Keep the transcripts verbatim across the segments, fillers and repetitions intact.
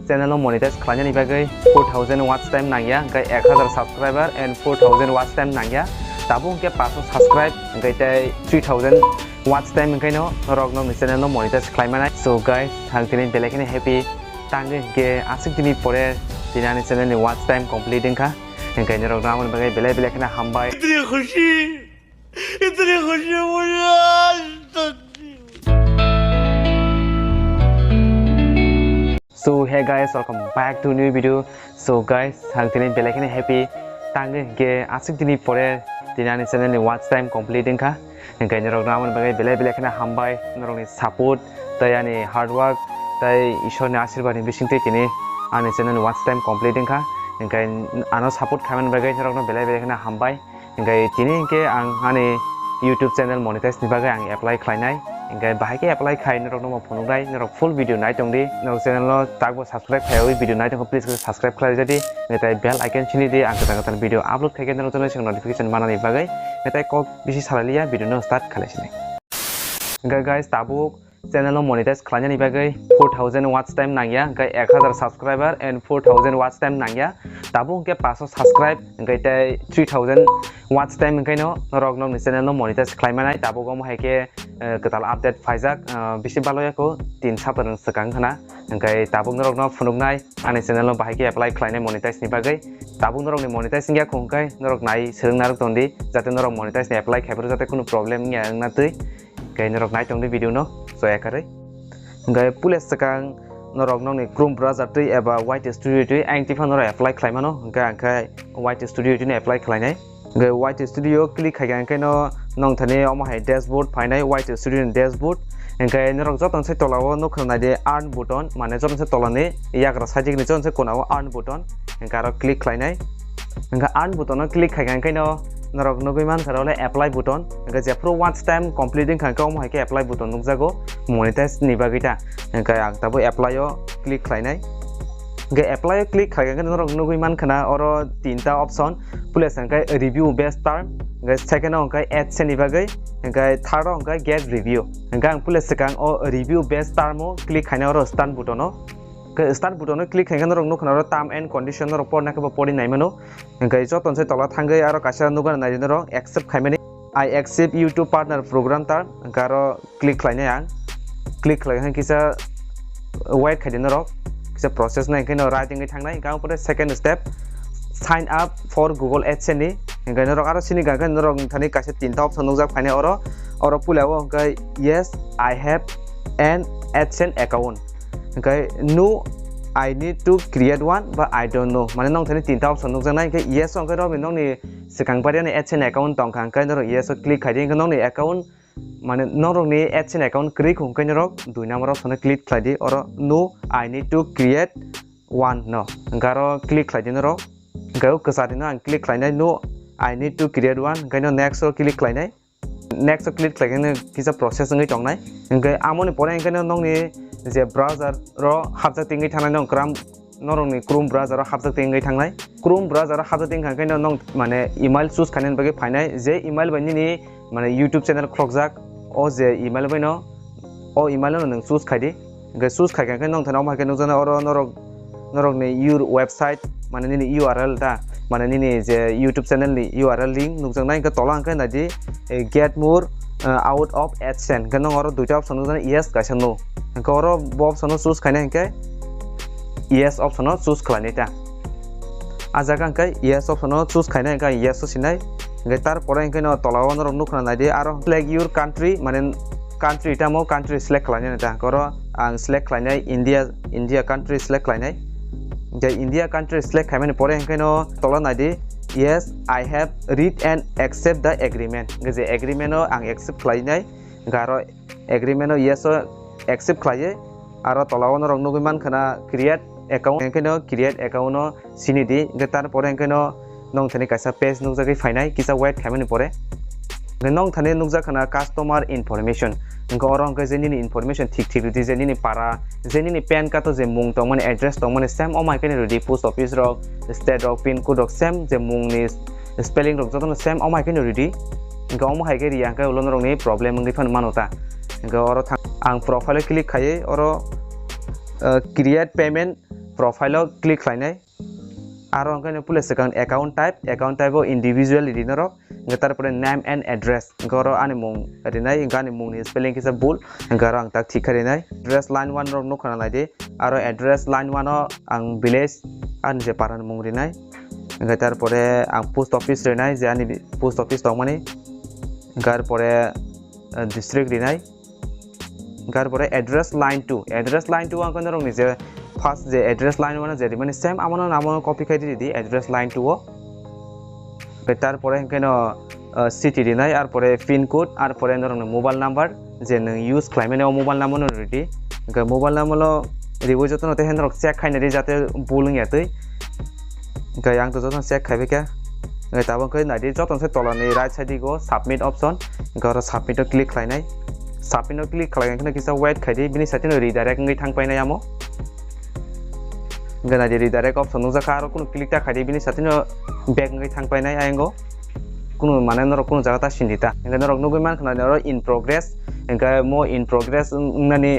Channel no monetize khlainani bagwi four thousand watch time nangya, hwnkhe ek hazar subscriber and four thousand watch time nangya. Tabuk hwnkhe paanch subscribe, hwnkhe tei three thousand watch time hwnkhe no norok nokni channel no monetize khlaimanai. So guys, ang tini belai kheno happy. Tangwi hwnkhe aswk dini pore tini ani channel ni watch time complete wngkha. Hwnkhe norok no aboni bagwi belai belai kheno hambai. इतनी खुशी, इतनी खुशी मुझे आज तक नहीं हुई। So hey guys, welcome back to new video. So guys, ang tini belai kheno happy. Tangwi hwnkhe aswk dini pore tini ani channel ni watch time complete wngkha. Hwnkhe norok no aboni bagwi belai belai kheno hambai, norokni support tei ani hard work tei Ishwar ni ashirbad ni bisingtwi tini ani channel ni watch time complete wngkha. Hwnkhe ano support khaimani bagwi norok no belai belai kheno hambai. Hwnkhe tini hwnkhe ang ani YouTube channel monetize ni bagwi ang apply khlainai. Hwnkhe bahai khe apply khai norok no phunuknai, norok full video nai tongdi, norok channel no takbo subscribe khaiwi video nai tongkha, please khe subscribe khlai jadi, hwnkhe tei bell icon sini di, ang kwtal kwtal video upload khai khe norok channel sing notification manani bagwi, hwnkhe tei kok bisi salai liya, video no start khlai sini. Hwnkhe guys, tabuk channel no monetize khlainani bagwi four thousand watch time nangya, hwnkhe ek hazar subscriber and four thousand watch time nangya. Tabuk hwnkhe paanch subscribe, hwnkhe tei three thousand watch time hwnkhe no norok nokni channel no monetize khlaimanai. Tabuk omo hai khe, eh, kwtal update phaijak, eh, bisi baloya kho tin sapta ni swkang khna. Hwnkhe tabuk norok no phunuknai ani channel no bahai khe apply khlainai monetize ni bagwi. Tabuk norok ni monetize wngya kho hwnkhe norok nai swrwng narwk tongdi, jate norok monetize ni apply khai phuru jate kunu problem wngya wngna twi. Hwnkhe norok nai tongdi video no choya karwi. Hwnkhe pule swkang norok nokni Chrome browser twi eba Y T Studio twi ayang twi phano norok apply khlai mano. Hwnkhe ang khe Y T Studio twi no apply khlainai. Hwnkhe Y T Studio click khai khe hwnkhe no nong thani omo hai dashboard phainai, Y T Studio ni dashboard. Hwnkhe norok joto se tola o nukha nai di earn button, mane joto se tola ni yagra sajik ni joto se kona o earn button. Hwnkhe aro click khlainai. Hwnkhe earn button o click khai khe hwnkhe no norok nugwi mankha oro le apply button. Hwnkhe jephuru watch time complete wngkha hwnkhe omo hai khe apply button nukjago monetize ni bagwi ta. Hwnkhe ang tabuk apply o click khlainai. Hwnkhe apply o click khai khe hwnkhe norok nugwi mankha na oro tinta option, pule hwnkhe review based term, hwnkhe second o hwnkhe AdSense ni bagwi, hwnkhe third o hwnkhe get review. Hwnkhe ang pule swkang o review based term o click khainai oro start button o. Hwnkhe start button o click khaikhe norok nukha norok term and condition norok porna khe bo pori nai mano. Hwnkhe joto se tola thangwi aro kaisa nukha nai norok accept khaimani. I accept YouTube partner program term. Hwnkhe aro click khlainai ang. Click khlai khe kisa wait khaidi norok. Kisa process nai hwnkhe no right wngwi thangnai. Hwnkhe ang pore second step sign up for Google AdSense ni. Hwnkhe norok aro sini hwnkhe norok thani kaisa tinta option nukjak phainai oro. Oro puila o hwnkhe yes, I have an AdSense account. Hwnkhe no, I need to create one ba I don't know. Mane nong thani tinta option nukjaknai, hwnkhe yes o hwnkhe norokni nokni swkang pariani AdSense account tongkha, hwnkhe norok yes o click khaidi, hwnkhe nokni account, mane norokni AdSense account kwrwi kho, hwnkhe norok dui number option o click khlaidi, oro no, I need to create one no. Hwnkhe aro click khlaidi norok, hwnkhe o kwchari no ang click khlainai, no, I need to create one, hwnkhe no next o click khlainai. Next o click khlai khe kisa process wngwi tongnai. Hwnkhe amoni pore hwnkhe no nokni je browser ro hapjak tingwi thangnai, nong kram norokni Chrome browser o hapjak tingwi thangnai. Chrome browser o hapjak tingkha hwnkhe no nong mane email choose khainani bagwi phainai, je email bai nini mane YouTube channel khulokjak, o je email bai no, o email no nwng choose khaidi. Hwnkhe choose khaikha hwnkhe nong thani omo hai khe nukjaknai oro norok, norokni your website, mane nini U R L ta, mane nini je YouTube channel ni U R L link nukjaknai, hwnkhe tola hwnkhe naidi, eh, get more, eh, out of AdSense, hwnkhe nong oro duita option nukjaknai, yes kaisa no, hwnkhe oro bo option no choose khainai hwnkhe yes option no choose khlainai ta. Ah jaga hwnkhe yes option no choose khainai, hwnkhe yes o sinai, hwnkhe tarpore hwnkhe no tola o norok nukha naidi aro select your country, mane country tamo country select khlainai ta, hwnkhe oro ang select khlainai India, India country select khlainai. Hwnkhe India country select khaimani pore hwnkhe no tola naidi, yes, I have read and accept the agreement. Hwnkhe je agreement o ang accept khlainai, hwnkhe aro agreement o yes o accept khlaiwi, aro tola o norok nugwi mankha na create account, hwnkhe no create account o sini di, hwnkhe tarpore hwnkhe no nong thani kaisa page nukjagwi phainai, kisa wait khaimani pore. Hwnkhe nong thani nukjak khana customer information. Hwnkhe oro hwnkhe je nini information thik thik rwdi, je nini para, je nini pan card o je mung tongmani, address tongmani, same omo hai khe rwdi, post office rok, state rok, pin code rok, same je mung ni spelling rok jotono same omo hai khe rwdi. Hwnkhe omo hai khe riya hwnkhe ulo norokni problem wngwi phano mano ta. Hwnkhe oro thang, ang profile o click khaiwi oro, uh, create payment profile o click khlainai. Aro hwnkhe no pule swkang account type, account type o individual ri norok, hwnkhe tarpore name and address, hwnkhe oro ani mung rinai, hwnkhe ani mungni spelling kisa bul, hwnkhe aro ang tak thik khe rinai. Address line one rok nukha na naidi, aro address line one o ang village ani je parani mung rinai, hwnkhe tarpore ang post office rinai, je ani post office tongmani, hwnkhe tarpore, eh, district rinai. Hwnkhe arpore address line two, address line two ang khe norokni je first je address line one je rimani same amono, amono copy khai di, di address line two o. Hwnkhe tarpore hwnkhe no, uh, city rinai, arpore pin code, arpore norokni mobile number je nwng use khlaimani o mobile number no ridi. Hwnkhe mobile number no riwi jotono tei norok check khainai di jate bul wngya twi. Hwnkhe ang to jotono check khaibai kha. Hwnkhe tabuk hwnkhe naidi jotono se tolani right side o submit option. Hwnkhe oro submit o click khlainai. Submit o click khlai hwnkhe kisa wait khaidi, bini site no redirect wngwi thang painai amo. Hwnkhe naidi redirect option nukjakha, aro kunu click ta khaidi, bini site no back wngwi thang painai ayang o. Kunu mane norok kunu jaga ta sindi ta. Hwnkhe norok nugwi mankha na oro in progress. Hwnkhe mo in progress wng-, wngnani,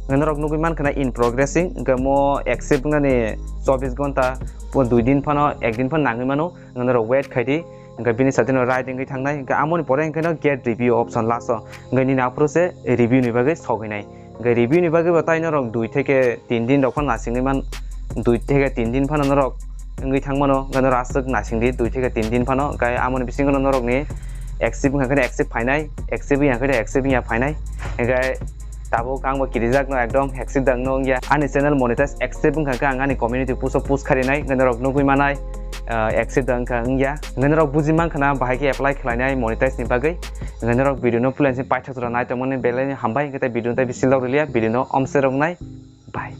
hwnkhe norok nugwi mankha na in progressing. Hwnkhe mo accept wngnani chobbish ghonta, bo dui din phano, ek din phano nangwi mano. Hwnkhe norok wait khaidi. Hwnkhe bini site no right wngwi thangnai. Hwnkhe amoni pore hwnkhe no get review option last o. Hwnkhe nini aphuru se review ni bagwi sogwinai. Hwnkhe review ni bagwi bo tai norok dui theke tin din rok phano nasingwi man, dui theke tin din phano norok wngwi thang mano, hwnkhe norok aswk nasing di dui theke tin din phano, hwnkhe amoni bisingo norokni accept wngkha khe accept phainai, accept wngya khe accept wngya phainai, hwnkhe tabuk ang bo kirijak no ekdom accept dang no wngya, ani channel monetize accept wngkha khe ang ani community post o post kharinai, hwnkhe norok nugwi manai, ah, accept dang wngkha wngya, hwnkhe norok buji mankha na bahai khe apply khlainai monetize ni bagwi, hwnkhe norok video no puila se paithak jora nai tongmani belai ni hambai, hwnkhe tei video no tei bisi log rwliya, video no omse rok nai, bye.